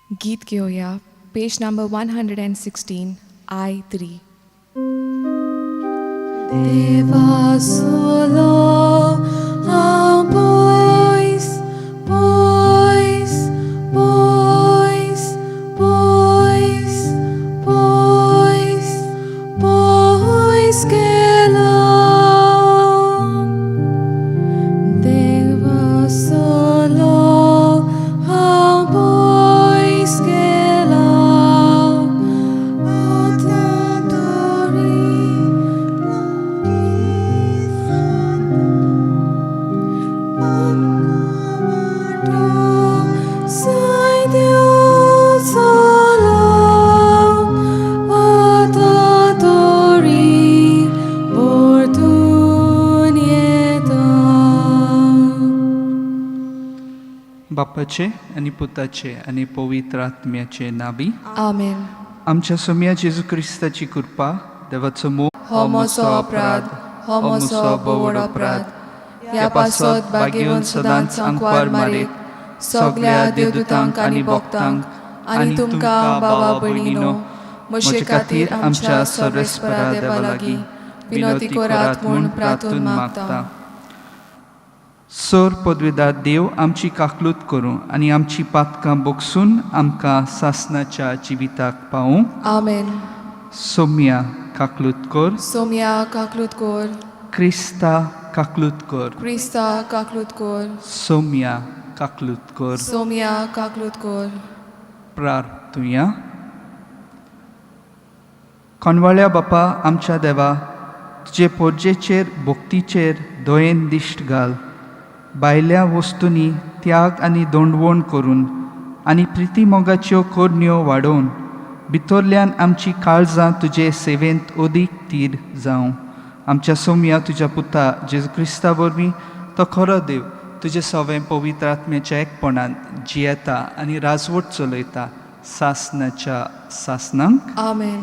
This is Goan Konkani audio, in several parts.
गीत घेवया पेज नंबर 116 I3. देवा सोलो हांव पयस पयस पयस पयस पयस पयस गेला. देवा सोलो हांव पयस गेला, आतां तरी लागीं जाता. म्हाका वाटो साय चलो, आतां तरी परतून येता. बापाचे आनी पुताचे आनी पवित्र आत्म्याचे नावी. आमेन. आमच्या सोम्या जेजू क्रिस्ताची कृपा, देवाचो मोग, हो म्हजो अपराध, हो म्हजो बोवड अपराध. ह्या पासत बागेवन सदांच आंकवार मारीत, सगल्या देवदूतांक आनी भक्तांक आनी तुमकां बाबा भयणीनो, म्हजे खातीर आमच्या सर्वेस्परा देवा लागीं विनवती करात म्हूण प्रार्थून मागता. सोर पदवेदार देव आमची काकलूत करूं आनी आमची पातकां बोगसून आमकां सासनाच्या जिविताक पावूं. आमेन. सोम्या काकलूत कर. सोम्या काकलूत कर. क्रिस्ता काकलूत कर. क्रिस्ता काकलूत कर. सोम्या काकलूत कर. सोम्या काकलूत कर. प्रार्थुया. कोनवाळ्या बापा, आमच्या देवा, तुजे पोरजेचेर भक्तीचेर दोयेन दिश्ट घाल. भायल्या वस्तूंनी त्याग आनी दोंडवण करून आनी प्रिती मोगाच्यो करण्यो वाडोवन भितरल्यान आमची काळजां तुजे सेवेंत अदीक तीर जावं. आमच्या सोम्या तुज्या पुता जेजू क्रिस्ता वरवीं, तो खरो देव, तुजे सवें पवित्र आत्म्याच्या एकपणान जियेता आनी राजवट चलयता सासनाच्या सासनांक. आमेन.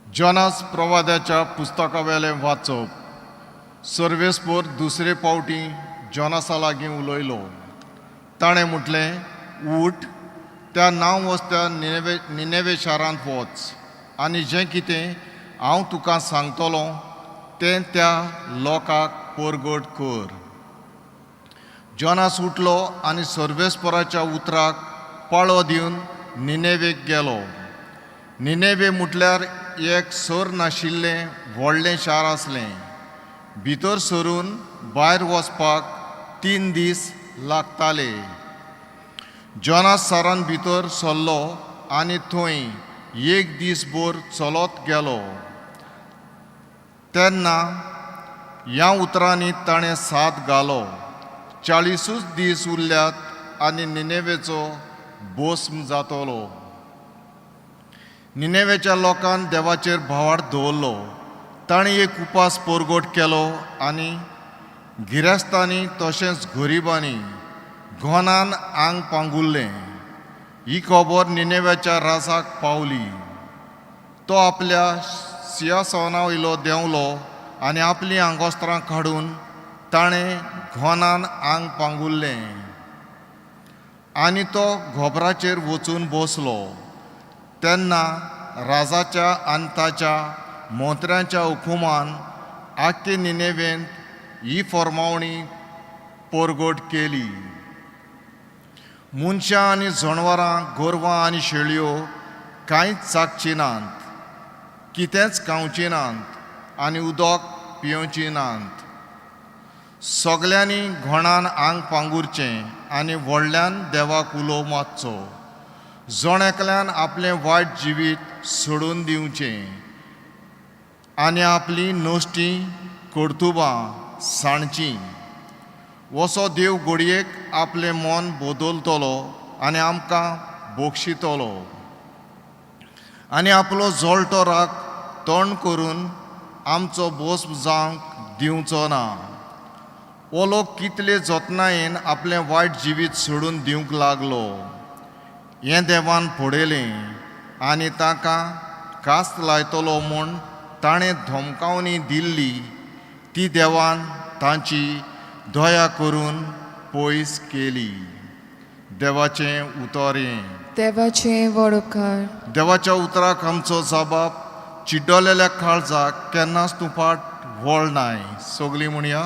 जॉनास प्रवादाच्या पुस्तकावेलें वाचप. सर्वेस्पोर दुसरे पावटी जॉनासा लागीं उलयलो. ताणें म्हटलें, उठ, त्या नांव वसत्या निनेवे निनेवे शारांत वच आनी जें कितें हांव तुका सांगतलो तें त्या लोकांक परगट कर. जॉनास उठलो आनी सर्वेस्पोराच्या उतराक पाळो दिवन निनेवेक गेलो. निनेवे म्हटल्यार एक सर नाशिल्लें व्हडलें शार आसलें. भितर सरून भायर वचपाक 3 दीस लागताले. जॉनास शारान भितर सरलो आनी थंय एक दीस भर चलत गेलो. तेन्ना ह्या उतरांनी ताणें साद घालो, 40ूच दीस उरल्यात आनी निनेवेचो भस्म जातलो. निनेवेच्या लोकान देवाचेर भावार्थ दवरलो. ताणें एक उपास परगट केलो आनी गिरेस्तांनी तशेंच गरिबांनी गोनान आंग पांगुरलें. ही खबर निनेव्याच्या राजाक पावली. तो आपल्या सिंहासना वयलो देंवलो आनी आपलीं आंगोस्त्रां काडून ताणें गोनान आंग पांगुरलें आनी तो गोबराचेर वचून बसलो. तेन्ना राजाच्या आनी ताच्या मंत्र्यांच्या हुकुमान आख्खे निनेवेंत ही फर्मावणी परगट केली, मनशां आनी जनावरां, गोरवां आनी शेळयो कांयच चाखची नात, कितेंच खावची नात आनी उदक पियोवची नात. सगल्यांनी घोणान आंग पांगुरचें आनी व्हडल्यान देवाक उलो मारचो. जण एकल्यान आपलें वायट जिवीत सोडून दिवचें आनी आपलीं नश्टीं कर्तुबां सांडचीं. वसो देव घडयेक आपलें मन बदलतलो आनी आमकां बक्षितलो आनी आपलो जळटो राग तोंड करून आमचो भस्म जावंक दिवचो ना. हो लोक कितले जतनायेन आपलें वायट जिवीत सोडून दिवंक लागलो हें देवान पळयलें आनी तांकां कास्त लायतलो म्हूण ताणें धमकावणी दिल्ली ती देवान तांची दया करून पयस केली. देवाचें उतर हें. देवाचें व्हड उपकार. देवाच्या उतराक आमचो जबाब चिड्डलेल्या काळजाक केन्नाच तूं फाट वळनाय. सगलीं म्हणया.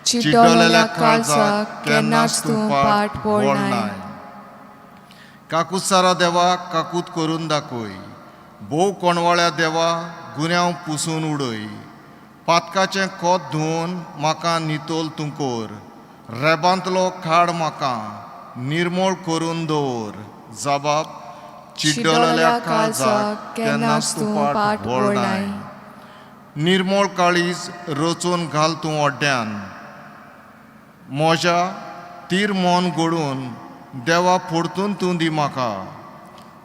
चिड्डलेल्या काळजाक केन्नाच तूं फाट वळनाय. काकुत्सारा देवा काकूत करून दाखय. भोव कोणवाळ्या देवा गुन्यांव पुसून उडय. पातकाचें कोत धुवन म्हाका नितोल तूं कर. रेबांतलो काड म्हाका निर्मोळ करून दवर. जबाब चिड्डलेल्या काळजाक केन्नाच तूं फाट वळनाय. निर्मोळ काळीज रचून घाल तूं अड्ड्यान. म्हज्या तीर मन घडून देवा परतून तूं दी म्हाका.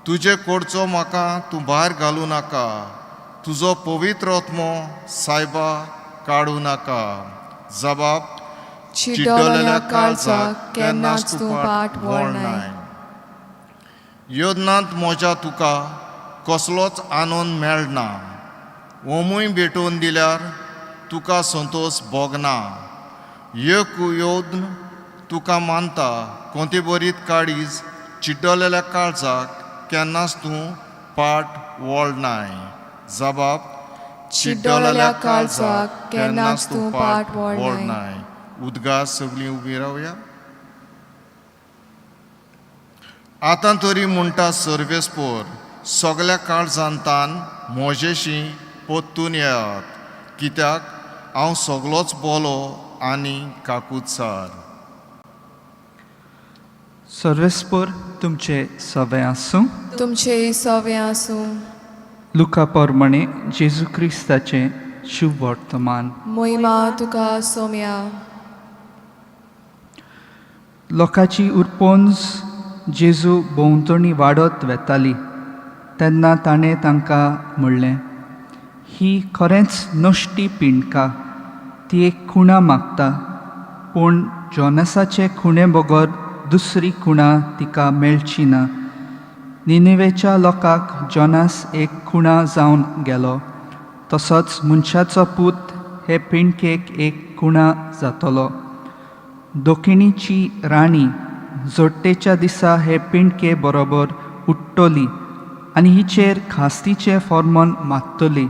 तुजे कडचो म्हाका तूं भायर घालूं नाका. तुजो पवित्र आत्मो सायबा काडूं नाका. जबाब चिड्डलेल्या काळजाक केन्नाच तूं फाट वळनाय. योदनांत म्हज्या तुका कसलोच आनंद मेळना. ओमूय भेटोवन दिल्यार तुका संतोश भोगना. एक योद्न तुका मानता कोंते बरीत काळीज चिड्डलेल्या काळजाक केन्नाच तूं पाट वळनाय. जबाब चिड्डलेल्या काळजाक केन्नाच तूं फाट वळनाय. उदगास सगळीं उबी रावया. आतां तरी म्हणटा सर्वेस्पोर सगल्या काळजान तान म्हजेशी पोत्तून येयात कित्याक हांव सगलोच बोलो आनी काकुत्सार. सर्वेस्पोर तुमचे सवे आसूं. तुमचे सवे आसूं. लुका प्रमाणे जेजू क्रिस्ताचें शुभ वर्तमान. मोहिमा तुका सोम्या. लोकांची उरपोंज जेजू भोंवतणी वाडत वेताली तेन्ना ताणें तांकां म्हणलें, ही खरेंच नश्टी पिंडका. ती एक खुणा मागता, पूण जॉनसाचे खुणे बगर दुसरी खुणा तिका मेळची ना. निनिवेच्या लोकांक जॉनास एक खुणा जावन गेलो, तसोच मनशाचो पूत हे पिंडकेक एक खुणा जातलो. दोखिणीची राणी जोडटेच्या दिसा हे पिंडके बरोबर उठ्ठली आनी हिचेर खास्तीचें फॉर्मन मागतली,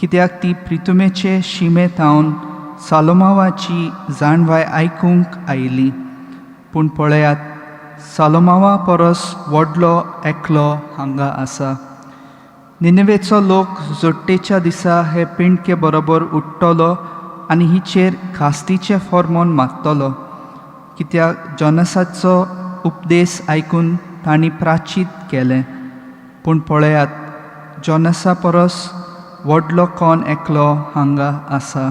कित्याक ती प्रितुमेचे शिमे थावन सालोमावाची जाणवाय आयकूंक आयली. पूण पळयात, सालोमावा परस व्हडलो एकलो हांगा आसा. निनिवेचो लोक जोडटेच्या दिसा हे पिंडके बरोबर उठ्ठलो आनी हिचेर खास्तीचें फॉर्मोन मागतलो, कित्याक जॉनसाचो उपदेश आयकून तांणी प्राचीत केलें. पूण पळयात, जॉनसा परस व्हडलो कोण एकलो हांगा आसा.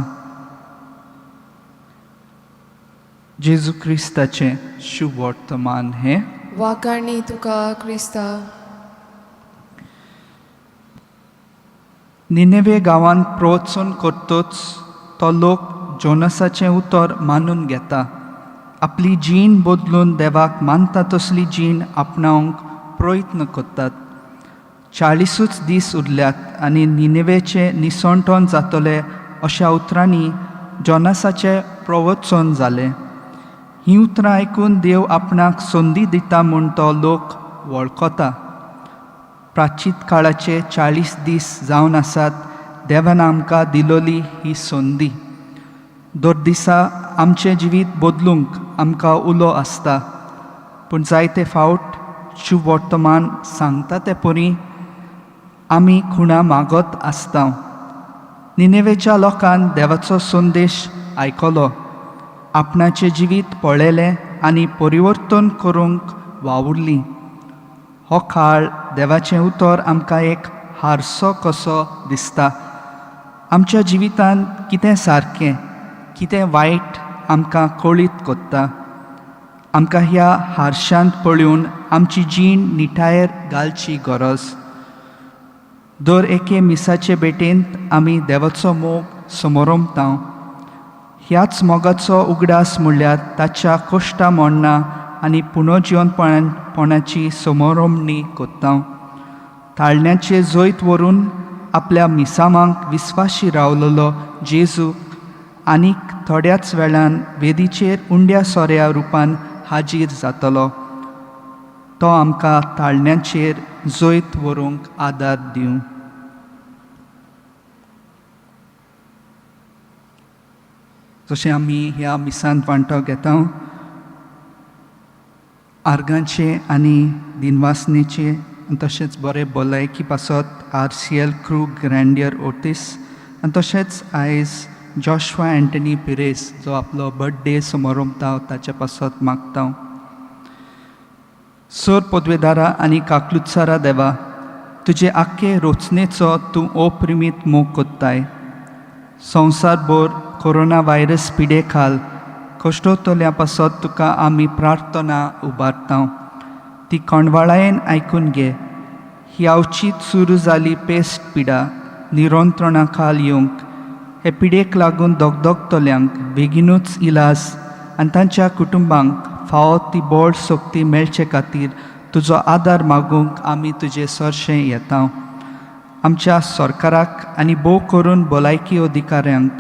जेजू क्रिस्ताचें शुभ वर्तमान हें. वाखाणी तुका क्रिस्ता. निनेवे गांवांत प्रोत्सन करतच तो लोक जोनसाचें उतर मानून घेता. आपली जीण बदलून देवाक मानता तसली जीण आपणावंक प्रयत्न करतात. 40ूच दीस उरल्यात आनी निनेवेचें निसणटण जातलें अशा उतरांनी जॉनसाचें प्रवचन जालें. हीं उतरां आयकून देव आपणाक संदी दिता म्हूण तो लोक वळखता. प्राचीत काळाचे 40 दीस जावन आसात देवान आमकां दिलोली ही संदी. दर दिसा आमचें जिवीत बदलूंक आमकां उलो आसता, पूण जायते फावट शुभ वर्तमान सांगता ते परी आमी खुणा मागत आसता. निनेवेच्या लोकान देवाचो संदेश आयकलो, आपणाचें जिवीत पळयलें आनी परिवर्तन करूंक वावुरलीं. हो काळ देवाचें उतर आमकां एक हारसो कसो दिसता. आमच्या जिवितांत कितें सारकें कितें वायट आमकां कळीत कोत्ता. आमकां ह्या हारशांत पळोवन आमची जीण निठायेर घालची गरज. दर एके मिसाचे भेटेंत आमी देवाचो मोग समोरमता. ह्याच मोगाचो उगडास म्हणल्यार ताच्या कोश्टा मोडणा आनी पुनर्जिवनपणाची समोरमणी कोत्ता. ताळण्याचे जैत व्हरून आपल्या मिसामांक विस्वाशी रावलेलो जेजू आनीक थोड्याच वेळान वेदीचेर उंड्या सोऱ्या रुपान हाजीर जातलो. तो आमकां ताळण्याचेर जैत व्हरूंक आदार दिवं. जशें आमी ह्या मिसांत वांटो घेता, आर्गांचे आनी दिनवासनेचे आनी तशेंच बरे भलायकी पासत RCL crew Grandier Otis आनी तशेंच आयज जॉशवा एंटनी पिरेस जो आपलो बर्थडे समारोमता ताचे पासत मागता. सोर पदवेदारा आनी काकलुत्सारा देवा, तुजे आख्खे रोचनेचो तूं अप्रिमीत मोग कोत्ताय. संवसारभर कोरोना व्हायरस पिडे खाल कश्टोतल्या पासत तुका आमी प्रार्थना उबारता, ती कोंडवाळायेन आयकून घे. ही अवचीत सुरू जाली पेस्ट पिडा निरंत्रणा खाल येवंक, हे पिडेक लागून दगदगतल्यांक बेगिनूच इलाज आनी तांच्या कुटुंबांक फावो ती बळ शक्ती मेळचे खातीर तुजो आदार मागूंक आमी तुजे सरशें येता. आमच्या सरकाराक आनी भोव करून भलायकी अधिकाऱ्यांक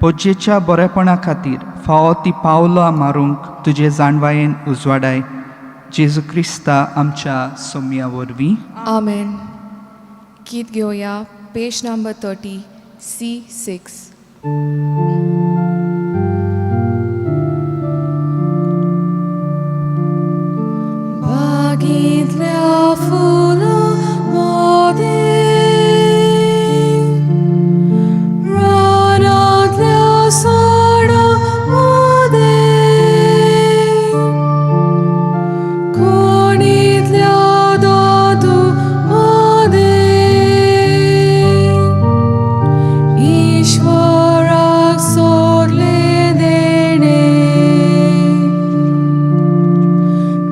पोजेच्या बरेपणा खातीर फावो ती पावलां मारूंक तुजे जाणवायेन उजवाडाय. जेजू क्रिस्ता आमच्या सोम्या वरवीं. आमेन. गीत घेवया पेज नंबर 30 C6. बागेंतल्या फुलां मदें, रानांतल्या झाडां मदें, खणींतल्या धातू मदें, ईश्वराक सोदलें देणें.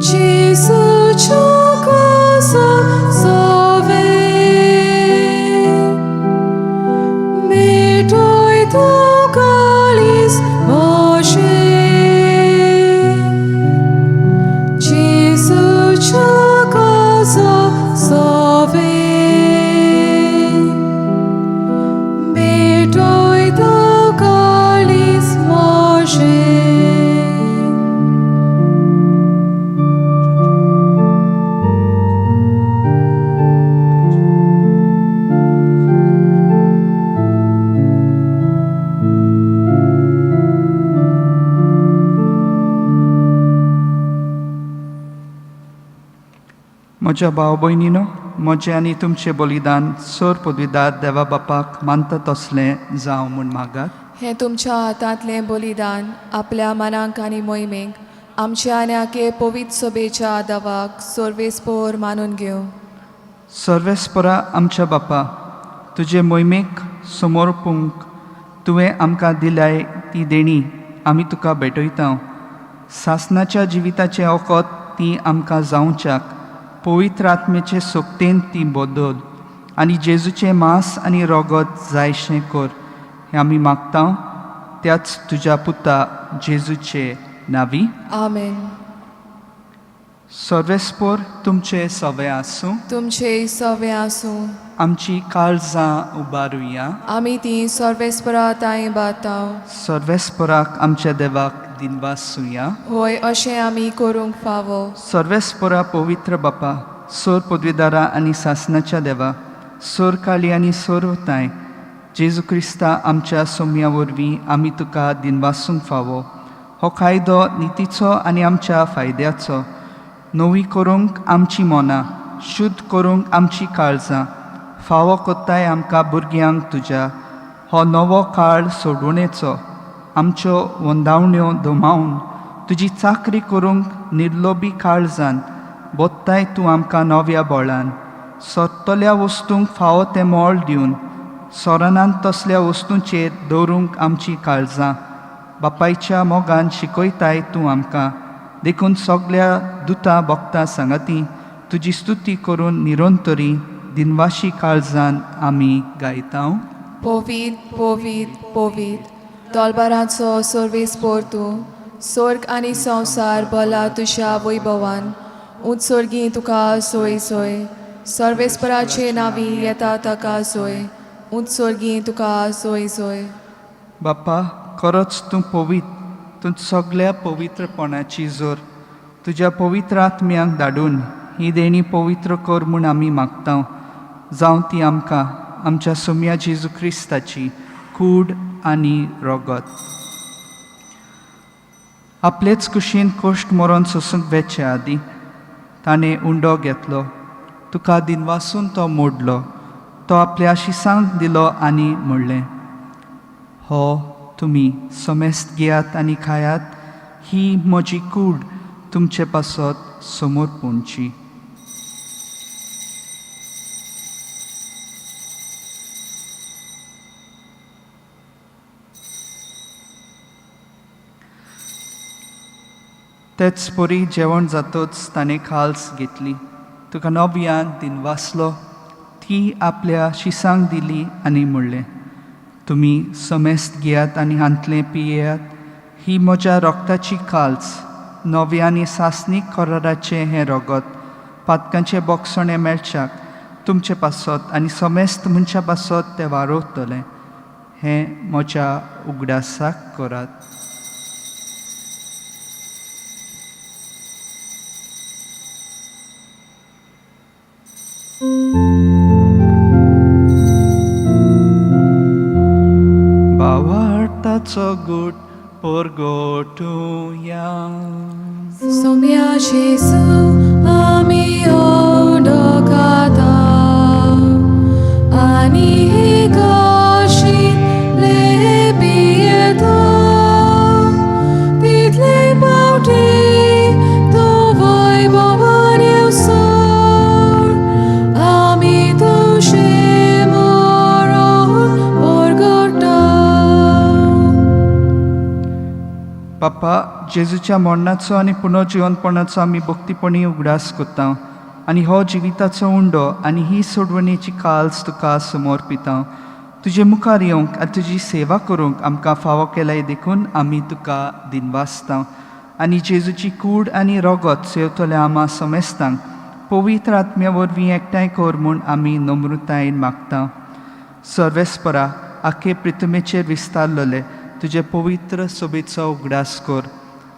जेजूच्या क्रोसा सवें भेटय तूं काळीज म्हजें. जेजूच्या क्रोसा सवें भेटय तूं काळीज म्हजें. म्हज्या भाव भयणीनो, म्हजें आनी तुमचें बलिदान सोर पदवीदार देवा बापाक मानता तसलें जावं म्हूण मागात. हें तुमच्या हातांतलें बलिदान आपल्या मनाक आनी मोहिमेक आमच्या आनी आखे पवित्र सभेच्या दवाक सर्वेस्पोर मानून घेवं. सर्वेस्परा आमच्या बापा, तुजे मोहिमेक समर्पूंक तुवें आमकां दिल्याय ती देणी आमी तुका भेटयता. सासणाच्या जिविताचें वखद ती आमकां जावच्याक पवित्र आत्मेचे सोकतेन ती बदल आनी जेजूचें मांस आनी रगत जायशें कर, हें आमी मागता त्याच तुज्या पुता जेजूचे नावी. आमेन. सर्वेस्पोर तुमचे सवे आसूं. तुमचे सवे आसूं. आमची काळजां उबारुया. आमी ती सर्वेस्परा तांय बाताव. सर्वेस्पराक आमच्या देवाक दिनवासुया. होय, अशें आमी करूंक फावो. सर्वेस्परा पवित्र बापा, सोर पदवीदारा आनी सासनाच्या देवा, सोर काली आनी सोर ताय, जेजू क्रिस्ता आमच्या सोम्या वरवीं आमी तुका दिनवासूंक फावो. हो कायदो नितीचो आनी आमच्या फायद्याचो. नवी करूंक आमची मनां, शुद्ध करूंक आमची काळजां फावो कोत्ताय आमकां भुरग्यांक तुज्या. हो नवो काळ सोडवणेचो. आमच्यो वंदावण्यो दमावन तुजी चाकरी करूंक निर्लोबी काळजान बोत्ताय तूं आमकां नव्या बळान. सोदतल्या वस्तूंक फावो तें मोल दिवन सोरनान तसल्या वस्तूंचेर दवरूंक आमची काळजां बापायच्या मोगान शिकयताय तूं आमकां. देखून सगल्या दुतां भक्तां सांगाती तुजी स्तुती करून निरंतरी दिनवाशी काळजान आमी गायता. पवित्र, पवित्र, पवित्र. तलबारांचो सर्वेस्पोर तूं स्वर्ग आनी संवसार भरला तुज्या वैभवान. उंच स्वर्गी तुका सोय सोय. सर्वेस्पराचे नांवी येता ताका सोय. उंच स्वर्गी तुका सोय सोय. बापा, खरोच तूं पवित्र, तूं सगळ्या पवित्रपणाची जोर. तुज्या पवित्र आत्म्यांक धाडून ही देणी पवित्र कर म्हूण आमी मागता, जावं ती आमकां आमच्या सोम्या जेजू क्रिस्ताची कूड आनी रगत. आपलेच कुशीन कोश्ट मरोन सोसूंक वेचे आदीं ताणें उंडो घेतलो, तुका दिनवासून तो मोडलो, तो आपल्या शिसांक दिलो आनी म्हणलें, हो तुमी समेस्त घेयात आनी खायात, ही म्हजी कूड तुमचे पासत समोर पोंची. तेच परी जेवण जातच ताणें खाल्स घेतली, तुका नव्यान दिनवासलो, ती आपल्या शिसांक दिली आनी म्हणलें, तुमी समेस्त घेयात आनी हांतलें पियेयात, ही म्हज्या रोगताची काल्स, नव्या आनी सासणीक कराराचें हें रगत पातकांचें बोगसणें मेळच्याक तुमचे पासत आनी समेस्त मनशा पासत तें वारोवतलें. हें म्हज्या उगडासाक करात. भावार्थाचो गूट परगटुया. सोम्या जेजू आमी ओडकाता आनी कशींतले पियेता, तितले पावटी तो वैभवान येवसर आमी तुजें मरण परगटा. बापा, जेजूच्या मरणाचो आनी पुनर्जिवनपणाचो आमी भक्तीपणी उगडास करता आनी हो जिविताचो उंडो आनी ही सोडवणेची काल्स तुका समोर पिता. तुजे मुखार येवंक आनी तुजी सेवा करूंक आमकां फावो केलाय देखून आमी तुका दिनवासता. आनी जेजूची कूड आनी रगत सेवतल्या आमा समेस्तांक पवित्र आत्म्या वरवीं एकठांय कर म्हूण आमी नम्रतायेन मागता. सर्वेस्परा, आखे प्रितमेचेर विस्तारलेले तुजे पवित्र सोबेचो उगडास कर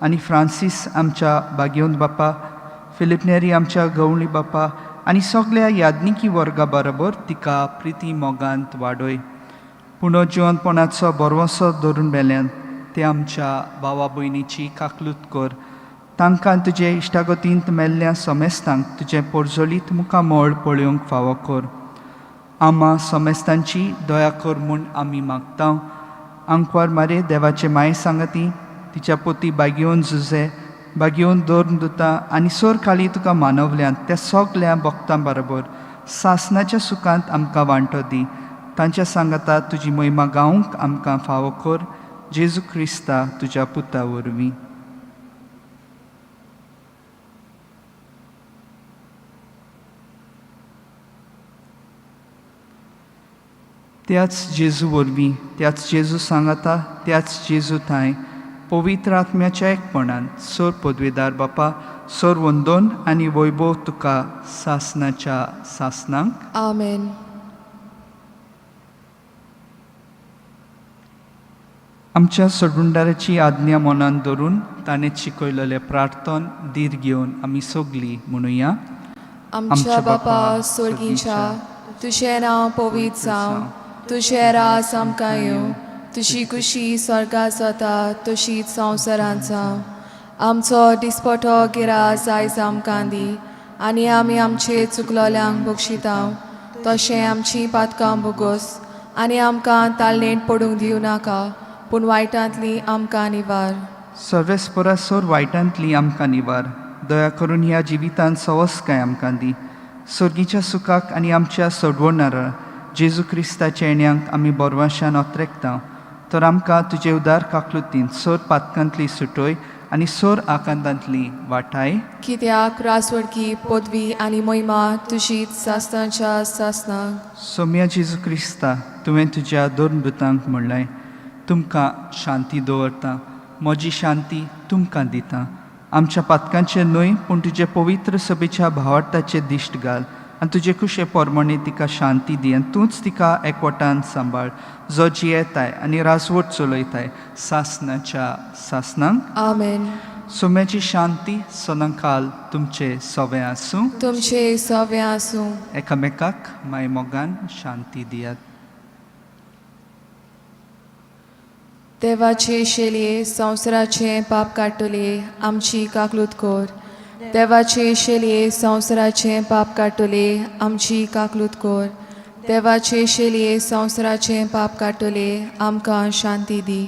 आनी फ्रांसीस आमच्या बागेवन बापा, फिलीप नेरी आमच्या गवळी बापा आनी सगळ्या याज्ञिकी वर्गा बरोबर तिका प्रिती मोगांत वाडय. पुनर्जिवनपणाचो बरवसो धरून मेल्यान ते आमच्या भावा भयणीची काकलूत कर. तांकां तुजे इश्टागतींत मेल्ल्या समेस्तांक तुजें पोरजोलीत मुखामळ पळोवंक फावो कर. आमा समेस्तांची दया कर म्हूण आमी मागता. आंकवार मारे देवाचे माये सांगती तिच्या पोती बागेवन जुजे बागेवन दवरून दिता आनी सोर खाली तुका मानवल्यान त्या सगल्या भक्तां बरोबर सासनाच्या सुखांत आमकां वांटो दी. तांच्या सांगाता तुजी महिमा गावंक आमकां फावो कर. जेजू क्रिस्ता तुज्या पुता वरवीं. त्याच जेजू वरवीं, त्याच जेजू सांगाता, त्याच जेजू थांय पवित्र आत्म्याच्या एकपणान सोर पदवेदार बापा, सोर वंदोन आनी वैभव तुका सासनाच्या सासनांक. आमेन. आमच्या सोडुंडाराची आज्ञा मनान धरून ताणें शिकयलेलें प्रार्थन धीर घेवन आमी सगलीं म्हणुया. आमच्या बापा स्वर्गीच्या, तुजें नांव पवित्र जावं, तुजें रास आमकां येवं, तुजी खुशी स्वर्गात जाता तशीच संवसारांत जावं. आमचो दिसपटो गिरास आयज आमकां दी आनी आमी आमचे चुकलोल्यांक बक्षिता तशें आमची पातकां भोगोस आनी आमकां तालनेट पडूंक दिवं नाका, पूण वायटांतली आमकां निवार. सर्वेस्परा सोर वायटांतली आमकां निवार. दया करून ह्या जिवितांत सवसकाय आमकां दी. सर्गीच्या सुखाक आनी आमच्या सोडवणारा जेजू क्रिस्ताच्या येण्याक आमी बोरवाशान ओत्रेकता. तर आमकां तुजे उदार काकलुतीन सोर पातकांतली सुटोय आनी सोर आकांतांतली वाटाय. कित्याक रासवडकी पदवी आनी महिमा तुजीच सासनाच्या सासनाक. सोम्या जेजू क्रिस्ता, तुवें तुज्या दोन दुतांक म्हणलें, तुमकां शांती दवरता, म्हजी शांती तुमकां दिता. आमच्या पातकांचें न्हय पूण तुजे पवित्र सभेच्या भावार्थाचें दिश्ट घाल आनी तुजे कुशे पोरमाणे तिका शांती दी आनी तूंच तिका एकवटान सांबाळ, जो जियेताय आनी राजवट चलयताय सासनाच्या सासनांक. आमेन. सोम्याची शांती सदांकाल तुमचे सवे आसूं. तुमचे सवे आसूं. एकामेकाक माय मोगान शांती दियात. देवाचे शेलये संवसाराचें पाप काडटले आमची काकलूत कोर. देवाचे शेलये संवसाराचें पाप काडटले आमची काकलूत कोर. देवाचे शेलये संवसाराचें पाप काडटले आमकां शांती दी.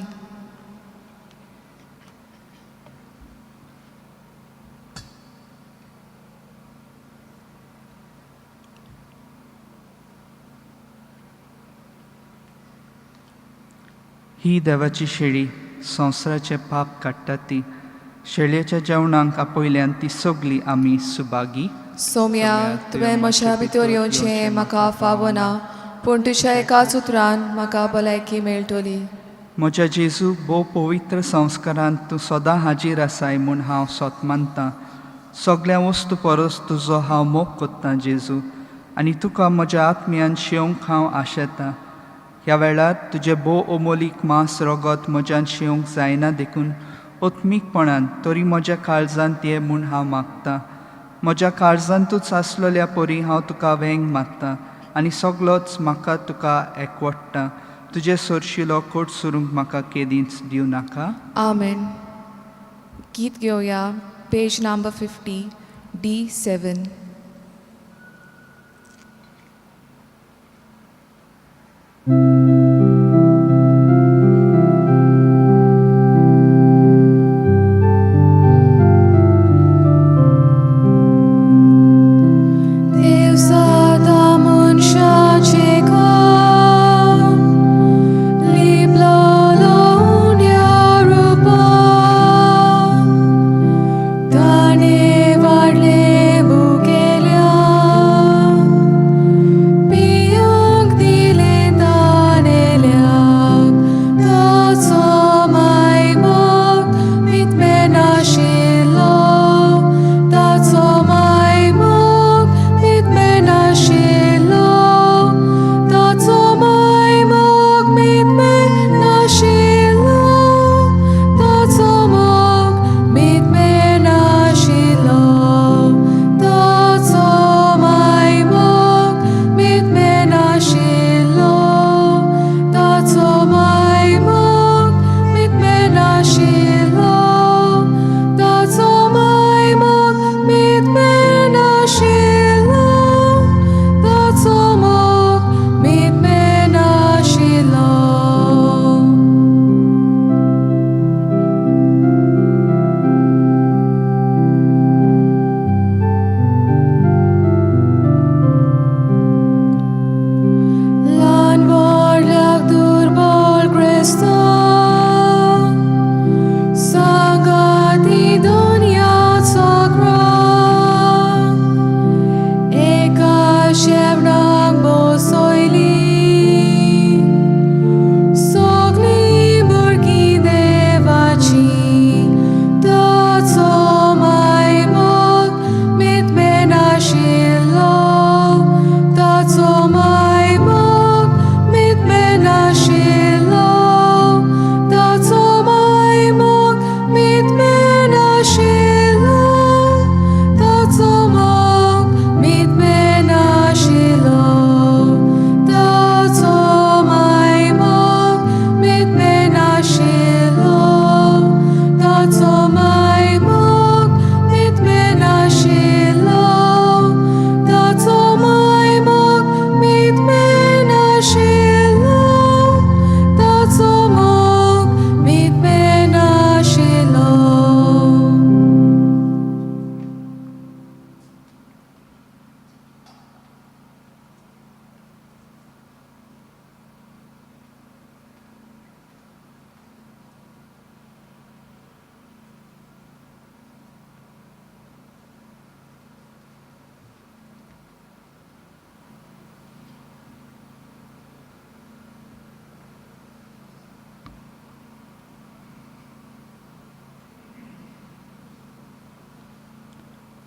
ही देवाची शेळी संवसाराचें पाप काडटा ती. शेळयेच्या जेवणाक आपयल्यान ती सगली आमी सुभागी. सोम्या, तुवें म्हज्या भितर येवचें म्हाका फावना, पूण तुज्या एकाच उतरान म्हाका भलायकी मेळटली. म्हज्या जेजू, भोव पवित्र संस्कारांत तूं सदां हाजीर आसाय म्हूण हांव सोत मानतां. सगल्या वस्तू परस तुजो हांव मोग कोत्तां जेजू, आनी तुका म्हज्या आत्म्यान शेवंक हांव आशेतां. ह्या वेळार तुजें भोव अमोलीक मांस रगत म्हज्यान शेवंक जायना, देखून आत्मीकपणान तरी म्हज्या काळजांत ये म्हूण हांव मागतां. म्हज्या काळजांतूच आसलेल्या परी हांव तुका वेंग मारतां आनी सगलोच म्हाका तुका एकवडटा. तुजे सरशिलो कोट सुरूंक म्हाका केदींच दिवं नाका. आमेन. गीत घेवया पेज नंबर 50 D7. देव सदां मनशाचें काम लिपलो उण्या रुपान, ताणें वाडलें भुकें.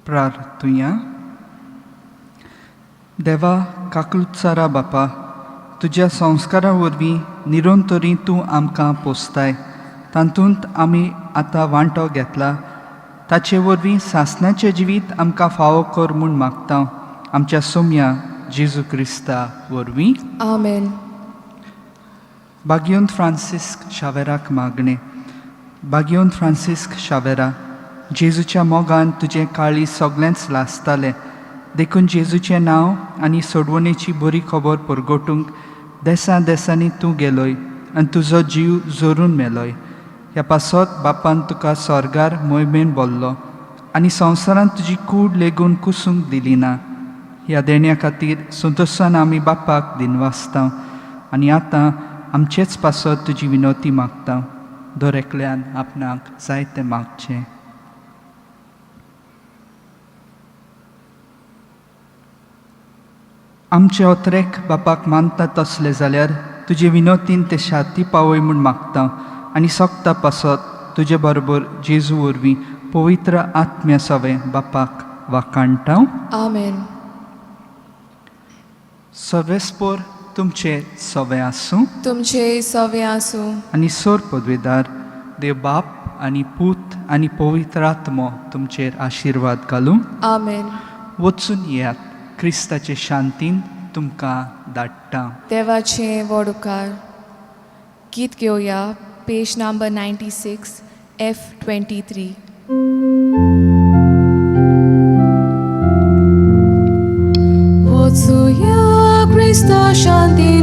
प्रार्थुया. देवा काकलुत्सारा बापा, तुज्या संस्कारा वरवीं निरंतरी तूं आमकां पोसताय, तातूंत आमी आतां वांटो घेतला. ताचे वरवीं सासणाचें जिवीत आमकां फावो कर म्हूण मागता, आमच्या सोम्या जेजू क्रिस्ता वरवीं. आमेन. बागियोन फ्रांसिस्क शावेराक मागणें. बागियोन फ्रांसिस्क शावेरा, जेजूच्या मोगान तुजें काळीज सगळेंच लासतालें, देखून जेजूचें नांव आनी सोडवणेची बरी खबर परगटूंक देसां देसांनी तूं गेलोय आनी तुजो जीव जोरून मेलोय. ह्या पासत बापान तुका स्वर्गार मोयमेन बोल्लो आनी संवसारांत तुजी कूड लेगून कुसूंक दिली ना. ह्या देण्या खातीर संतोशान आमी बापाक दिनवासता आनी आतां आमचेच पासत तुजी विनवती मागता. दर एकल्यान आपणाक जाय तें मागचें. आमचे अत्रेक बापाक मानता तसले जाल्यार तुजे विनोतीन ते शाती पावय म्हूण मागता आनी सोगता पासत तुजे बरोबर जेजू वरवीं पवित्र आत्म्या सवें बापाक वाखाणटा. आमेन. सर्वेस्पोर तुमचे सवें आसूं. तुमचे सवे आसूं. आनी सोर पदवेदार देव बाप आनी पूत आनी पवित्र आत्मो तुमचेर आशिर्वाद घालूं. आमेन. वचून येयात, क्रिस्ताचे शांतीन तुमकां धाडटा. देवाचे व्हड उपकार. गीत घेवया पेज नंबर 96 F 23. वचुया क्रिस्ता शांतीन.